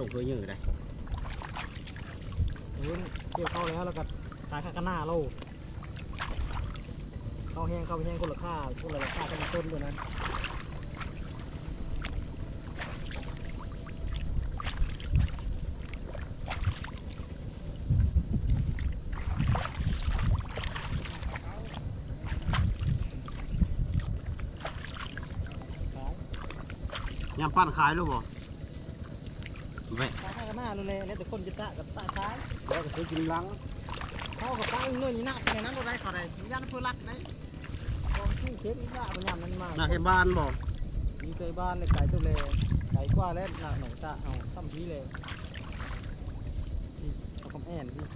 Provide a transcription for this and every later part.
ລົງເພື່ອເຫຍື່ອໄດ໋. ເອີ ກ່ຽວເຂົ້າແລ້ວ ແລ້ວກໍຂາຍຄາກະໜ້າໂລ ເຂົ້າແຮງ ເຂົ້າແຮງ ຄົນລາຄາ ຄົນລາຄາກັນຕົ້ນໂຕນັ້ນ. ຍາມປັ່ນຂາຍໂລບໍ່? ແມ່ນ ຂາຍຄາກະໜ້າໂລແຫຼະ ແລ້ວແຕ່ຄົນຈະຕະກໍຕະຂາຍ ແລ້ວກໍຊື້ກິນຫຼັງ ເຮົາກໍຂາຍເງິນນີ້ນະ ເປັນຫຍັງນັ້ນບໍ່ໄດ້ເທົ່າໃດ ຢ້ານເພິ່ນລັກໄດ໋ ຂອງຊື້ເຄັນອີກລະ ຍາມນັ້ນມາ ໜ້າເຂດບ້ານບໍ່? ຢູ່ໃກ້ບ້ານແຫຼະ ໄກເຕີບແຫຼະ ໄກກວ່າແຫຼະ ໜ້າໜອງຕະເຮົາ ຊ່ຳພີແຫຼະ ນີ້ ເອົາຄຳແອ່ນນີ້.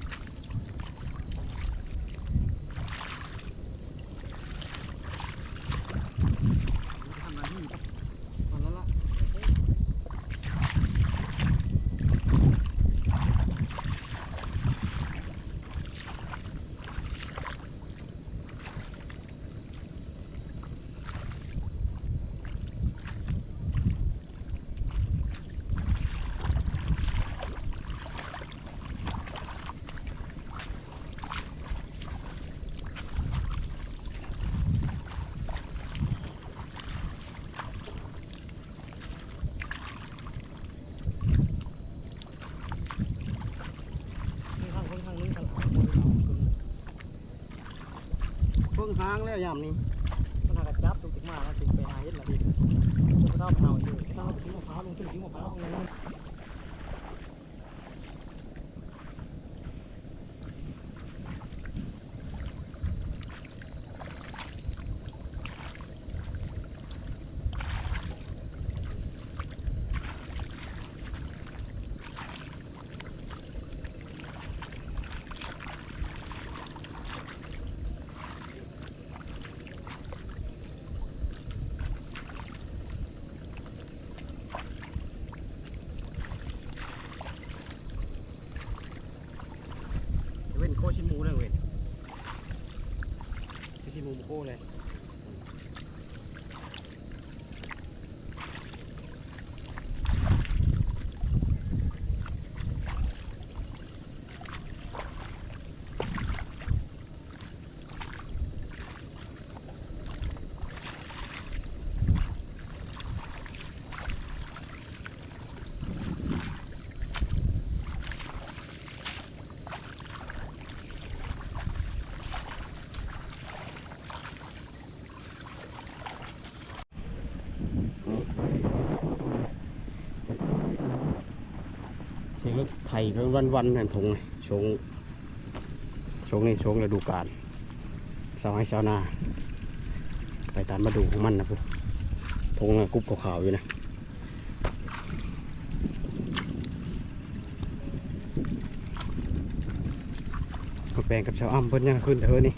ເບິ່ງຫາງແລ້ວຍາມນີ້ ມັນຫາກະຈັບ ມາແລ້ວຈຶ່ງໄປຫາເຮັດລະເຮັດ ເຈົ້າເຮົາຢູ່ ເຈົ້າເຮົາໄປກິນໝາກພ້າວ ລົງໄປກິນໝາກພ້າວ. ເວັ້ນໂຄຊິໝູເລີຍເວີຍ ໂຄຊິໝູບໍ່ໂຄເລີຍ. ສຽງລົດໄຖວັນໆ ນັ້ນ ທົ່ງ ຊ່ວງ ຊ່ວງນີ້ຊ່ວງລະດູການ ຊາວໄຮ່ຊາວນາ ໄປຕາມລະດູຂອງມັນນະພຸ້ນ ທົ່ງນະ ກຸບຂາວໆ ຢູ່ນະ. ປ້າແປງກັບຊາວອ້ຳເພິ່ນຍັງຂຶ້ນເທີນີ້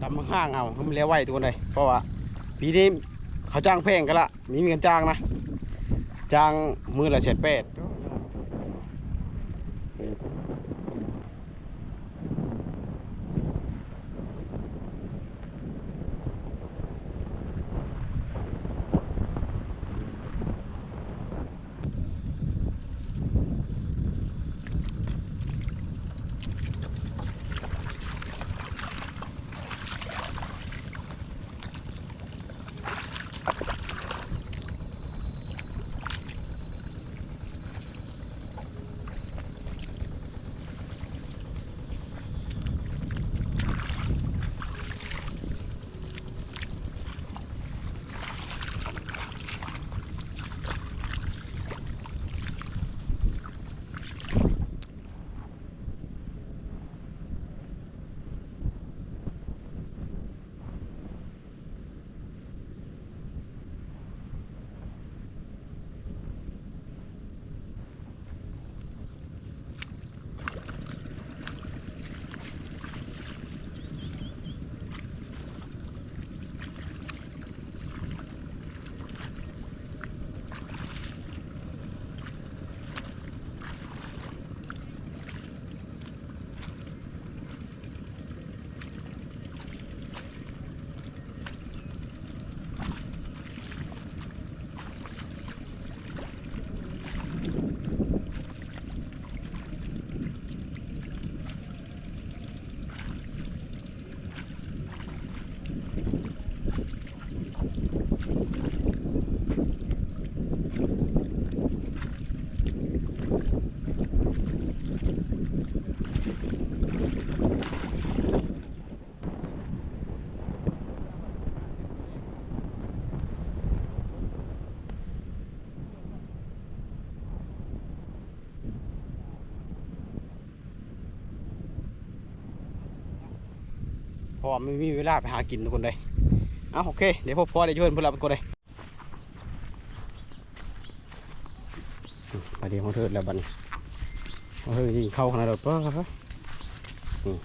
ດຳຫ້າງເອົາ ໃຫ້ມັນແລ້ວໄວທຸກຄົນເອີຍ ເພາະວ່າປີນີ້ເຂົາຈ້າງແພງກັນລະ ມີເງິນຈ້າງນະ ຈ້າງມື້ລະແສນແປດ. ເ າະວ່າບໍ່ມີເວລາໄປຫາກິນທຸກຄົນເດ້. ເອົາ ໂອເຄ ດຽວພົບພໍ້ໄດ້ຢູ່ເຮືອນເພິ່ນລະທຸກຄົນເດ້. ອືມ ໄປເດ້ ຮອດເທິດແລ້ວບັດນີ້ ຮອດເທິດກິນເຂົ້າຂະໜາດໂດດ. ປາດ ອືມ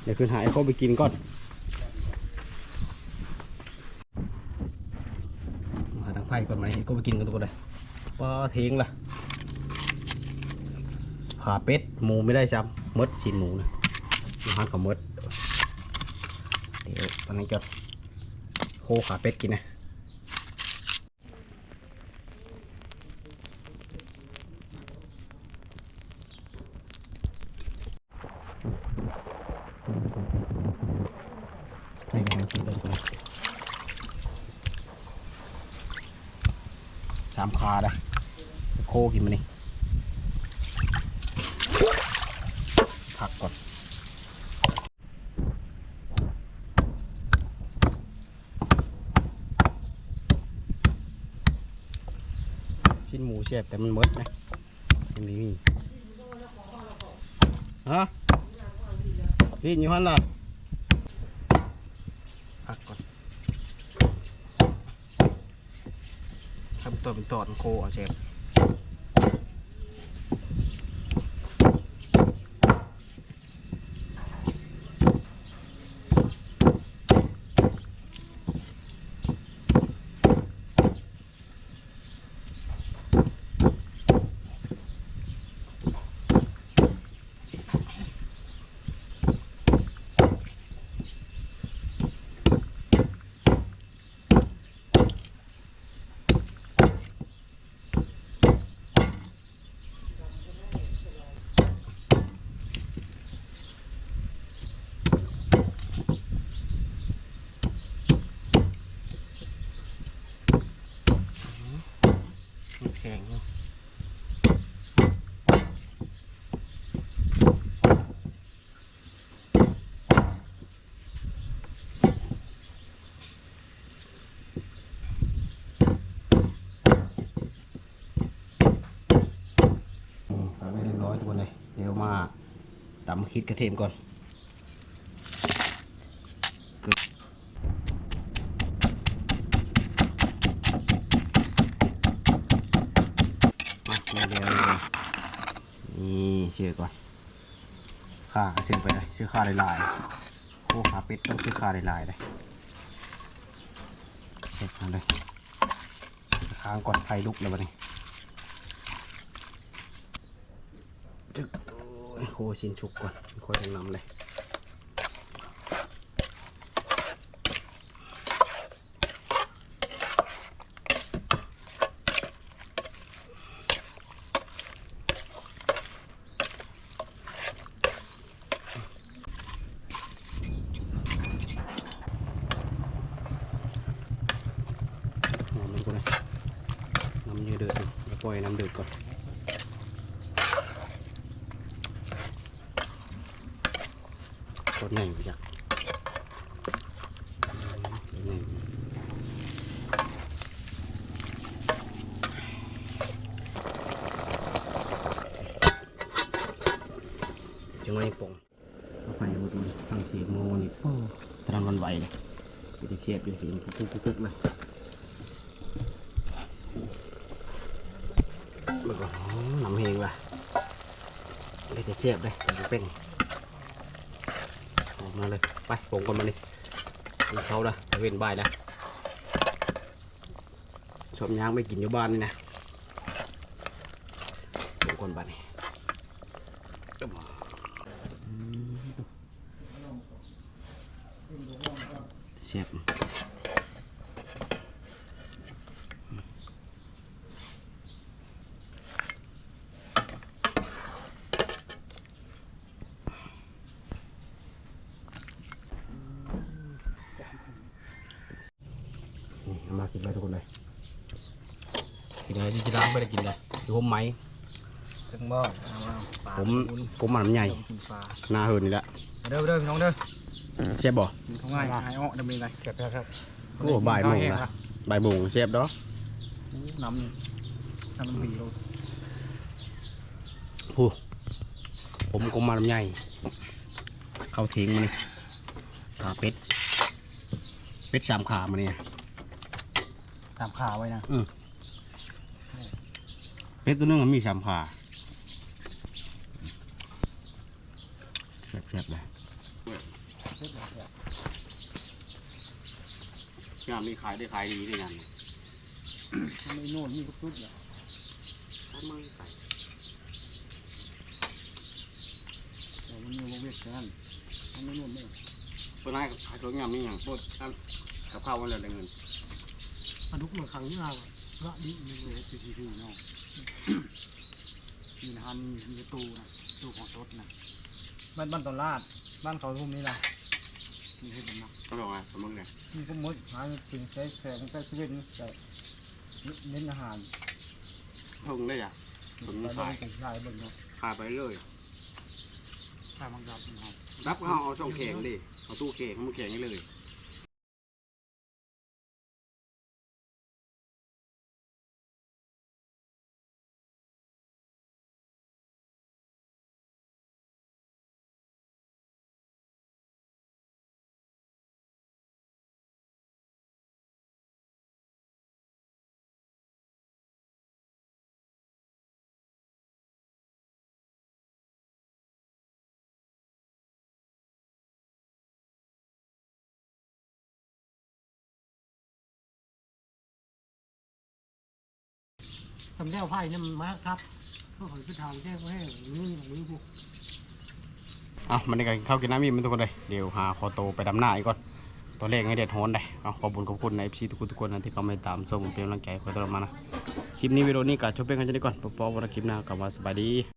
ດຽວຂຶ້ນຫາໄອ້ໂຄບໄປກິນກ່ອນ. ຫາທາງໄຟກ່ອນ ມານີ້ ໄອ້ໂຄບໄປກິນກ່ອນທຸກຄົນເດ້. ປາດ ເທັງລະ ຂາເປັດ ໝູບໍ່ໄດ້ຊ້ຳ ໝົດຊີ້ນໝູນະ ຢູ່ຮ້ານເຂົາໝົດ. ດຽວອັນນີ້ກ່ອນ ໂຄຂາເປັດກິນນະ. ສາມຂາເດີ້ ໂຄກິນມື້ນີ້ ພັກກ່ອນ. ຊີ້ນໝູແຊບ ແຕ່ມັນໝົດນະ ມັນມີ ມີ ຮະ ລີ້ນຢູ່ຫັ້ນລະ ພັກກ່ອນ. ທຳຕົວເປັນຕອນໂຄເອົາແຊບ. ມັນແຂງເນາະ. ອືມ ປາກໄວ້ຮຽບຮ້ອຍທຸກຄົນເລີຍ. ດຽວມາຕຳຂີດກະທຽມກ່ອນ. ມາ ນີ້ ເຊື່ອກ່ອນ. ຂ່າຊື້ໄປເລີຍ ຊື້ຂ່າຫຼາຍໆ ໂຄຂາເປັດຕ້ອງຊື້ຂ່າຫຼາຍໆເດ້. ເຮັດມາເລີຍ ຄ້າງກ່ອນ ໄຟລຸກແລ້ວບັດນີ້. ໂອ້ຍ ໂຄຊີ້ນສຸກກ່ອນ ຄ່ອຍນຳເດ້. ນຳເດືອດ ແລ້ວປ່ອຍໃຫ້ນ້ຳເດືອດກ່ອນ. ຕົວໃຫຍ່ບໍ່ຈັກ ຕົວໃຫຍ່ ຈັ່ງວ່າຍັງປ່ອງ. ເອົາໄປໝົດ ທັງຂີ້ໂມນີ້ ໂອ້ ຕະນັ້ນມັນໄວເດ້. ເປັນຕາແຊບຢູ່ ເຫັນ ເປັນເພິກໆ ເລີຍ. ແລ້ວກໍ ອືມ ນ້ຳແຮງວ່າ ເປັນຕາແຊບເດ້ ເປັນ ອອກມາເລີຍ. ໄປ ປົງກ່ອນບັດນີ້ ກິນເຂົ້າລະ ເວັນບ່າຍລະ ຊອບຍ່າງໄປກິນຢູ່ບ້ານນີ້ນະ. ປົງກ່ອນບັດນີ້ ອືມ. ແຊບ ນີ້ ເອົາມາກິນໄວ້ທຸກຄົນເລີຍ. ກິນໄດ້ ກິນໄດ້ ບໍ່ໄດ້ກິນເລີຍ ຢູ່ຮົ່ມໄມ້ ເຖິງບໍ່ ເອົາ ເອົາປາ ຜົມ ຜົມມັນໃຫຍ່ ກິນປາ ໜ້າເຮືອນນີ້ແຫຼະ. ເດີ ເດີ ພີ່ນ້ອງເດີ ແຊບບໍ່? ກິນເຂົ້າງ່າຍ ຫາຍເອາະ ດຳມີໄລ ແຊບໆ. ໂອ້ ບ່າຍໂມງລະ ບ່າຍໂມງ ແຊບດອກ. ໂອ້ ນ້ຳ ນ້ຳມັນດີໂລດ ຜູ້ ຜົມກົມມາລຳໃຫຍ່. ເຂົ້າເຖິງມື້ນີ້ ຂາເປັດ ເປັດສາມຂາມື້ນີ້ ສາມຂາໄວ້ນະ. ອືມ ເປັດໂຕໜຶ່ງມັນມີສາມຂາ ແຊບໆ ເລີຍ. ຍາມນີ້ຂາຍໄດ້ຂາຍດີເດ້ຍາມນີ້. ທຳໄມໂນ່ນມີທຸກຈຸດລະ ທຳໄມໄປ ແຕ່ມັນມີວງເວກແຕ່ນັ້ນ ທຳໄມໂນ່ນນີ້ ເພິ່ນໃຫ້ຂາຍໂຕຍາມນີ້ຫຍັງໂພດ ອັນ ກັບເຂົ້າຫັ້ນແຫຼະໄດ້ເງິນ. ປາດຸກມັນຂັງຢູ່ອ່າງລະດິ ມີເຮັດຊີພີເນາະ. ຢູ່ໃນຫັ້ນມີ ມີຕູ້ນະ ຕູ້ຂອງສົດນະ. ບ້ານ ບ້ານຕະຫຼາດ ບ້ານເຂົາຫຸ້ມນີ້ລະ ມີເຮັດນຳ ເຂົາບອກວ່າປາໝຶກນີ້ ມີປາໝຶກ ຫາກິນໃສ່ແຂງໃສ່ຊີວິດ ໃສ່ເນັ້ນອາຫານ. ເພິ່ງໄດ້ຫຍັງ ເພິ່ງຂາຍ ຂາຍເບິ່ງເນາະ ຂາຍໄປເລີຍ ຂາຍມັນດັບນະ ດັບເຮົາເອົາຊ່ອງແຂງເດ້ ເອົາຕູ້ແຂງ ເອົາແຂງໃຫ້ເລີຍ. ທຳແລ້ວໄຟນຳມາຄັບ ເຂົາໄປທາງແຈ້ງແຫ້ງ ມື ມືພຸ້ນ. ເອົ້າ ບັດນີ້ກໍກິນເຂົ້າກິນນ້ຳອີກແມ່ນທຸກຄົນເດີ ດຽວຫາຂໍໂຕໄປດຳນາອີກກ່ອນ ຕອນແລງໃຫ້ແດດຮ້ອນໄດ໋. ເອົາ ຂອບຄຸນ ຂອບຄຸນ ເອັຟຊີ ທຸກຄົນ ທຸກຄົນນະ ທີ່ເຂົ້າມາຕິດຕາມຊົມ ເປັນກຳລັງໃຈໃຫ້ຂ້ອຍຕະຫຼອດມານະ. ຄລິບນີ້ ວິດີໂອນີ້ກໍຈົບພຽງເທົ່ານີ້ກ່ອນ ພົບກັນໃນຄລິບໜ້າ ກໍວ່າສະບາຍດີ.